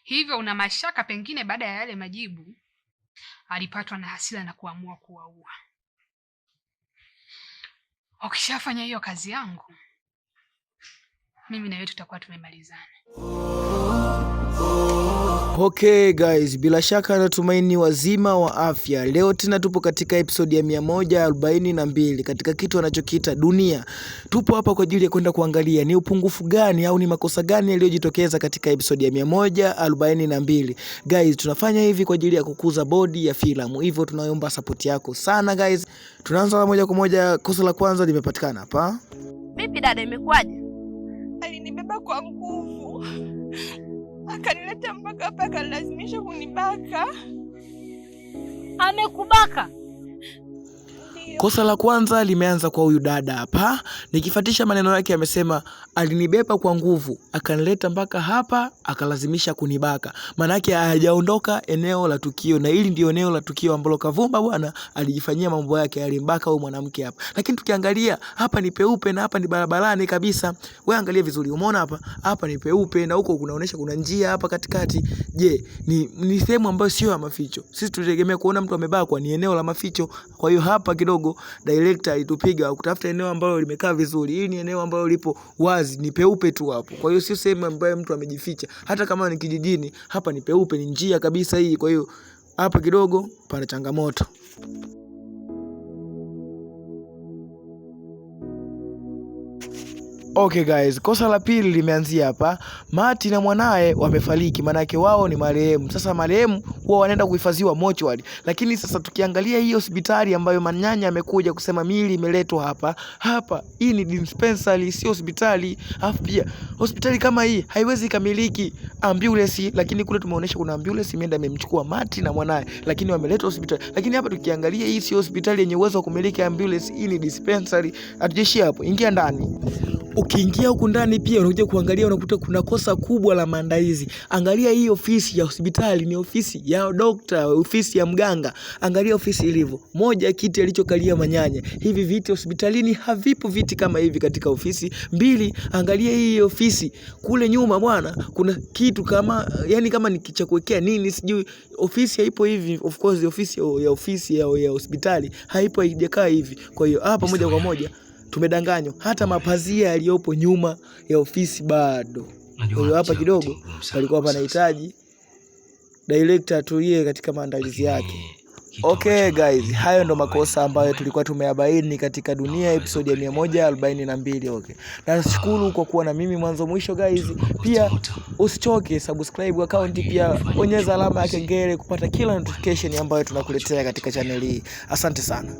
Hivyo una mashaka pengine baada ya yale majibu alipatwa na hasira na kuamua kuwaua. Ukishafanya hiyo kazi yangu, mimi na wewe tutakuwa tumemalizana. Okay guys, bila shaka natumaini wazima wa afya. Leo tena tupo katika episode ya 142 katika kitu anachokiita dunia. Tupo hapa kwa ajili ya kwenda kuangalia ni upungufu gani au ni makosa gani yaliyojitokeza katika episode ya 142. Guys, tunafanya hivi kwa ajili ya kukuza bodi ya filamu, hivyo tunaomba support yako sana guys. Tunaanza moja kwa moja, kosa la kwanza limepatikana hapa. Vipi dada, imekuwaje? Alinibeba kwa nguvu akanileta mpaka hapa, akanilazimisha kunibaka. Amekubaka? Kosa la kwanza limeanza kwa huyu dada hapa. Nikifuatisha maneno yake, amesema alinibeba kwa nguvu akanileta mpaka hapa akalazimisha kunibaka. Maanake hajaondoka eneo la tukio, na hili ndio eneo la tukio ambalo Kavumba bwana alijifanyia mambo yake, alimbaka huyu mwanamke hapa. Lakini tukiangalia hapa ni peupe na hapa ni barabarani kabisa. Wewe angalia vizuri, umeona hapa, hapa ni peupe na huko kunaonesha kuna njia hapa katikati. Je, ni sehemu ambayo sio ya maficho. Sisi tulitegemea kuona mtu amebakwa ni eneo la maficho. Kwa hiyo hapa kidogo director alitupiga kutafuta eneo ambalo limekaa vizuri. Hili ni eneo ambalo lipo wazi, ni peupe tu hapo. Kwa hiyo sio sehemu ambayo mtu amejificha. Hata kama ni kijijini, hapa ni peupe, ni njia kabisa hii. Kwa hiyo hapa kidogo pana changamoto. Okay guys, kosa la pili limeanzia hapa. Mati na mwanaye wamefariki, maanake wao ni marehemu. Sasa marehemu huwa wanaenda kuhifadhiwa mochwari, lakini sasa tukiangalia hii hospitali ambayo Manyanya amekuja kusema miili imeletwa hapa hapa, hii ni dispensary, sio hospitali. Alafu pia hospitali kama hii haiwezi ikamiliki ambulance, lakini kule tumeonyesha kuna ambulance imeenda imemchukua Mati na mwanaye, lakini wameletwa hospitali. Lakini hapa tukiangalia hii sio hospitali yenye uwezo wa kumiliki ambulance, hii ni dispensary. Hatujaishia hapo, ingia ndani. Ukiingia huku ndani pia unakuja kuangalia, unakuta kuna kosa kubwa la maandalizi. Angalia hii ofisi ya hospitali ni ofisi ya dokta, ofisi ya mganga. Angalia ofisi ilivyo, moja, kiti alichokalia Manyanya. Hivi viti hospitalini havipo, viti kama hivi katika ofisi. Mbili, angalia hii ofisi kule nyuma bwana, kuna kitu kama yani kama ni cha kuwekea nini sijui. Ofisi haipo hivi, of course ofisi ya ofisi ya hospitali haipo, haijakaa hivi. Kwa hiyo hapa moja kwa moja tumedanganywa, hata mapazia yaliyopo nyuma ya ofisi bado. Kwa hiyo hapa kidogo palikuwa panahitaji director atulie katika maandalizi yake. Okay guys, hayo ndo makosa ambayo tulikuwa tumeyabaini katika Dunia episode ya 142. Okay, nashukuru kwa kuwa na mimi mwanzo mwisho guys. Pia usichoke subscribe account, pia bonyeza alama ya kengele kupata kila notification ambayo tunakuletea katika channel hii. Asante sana.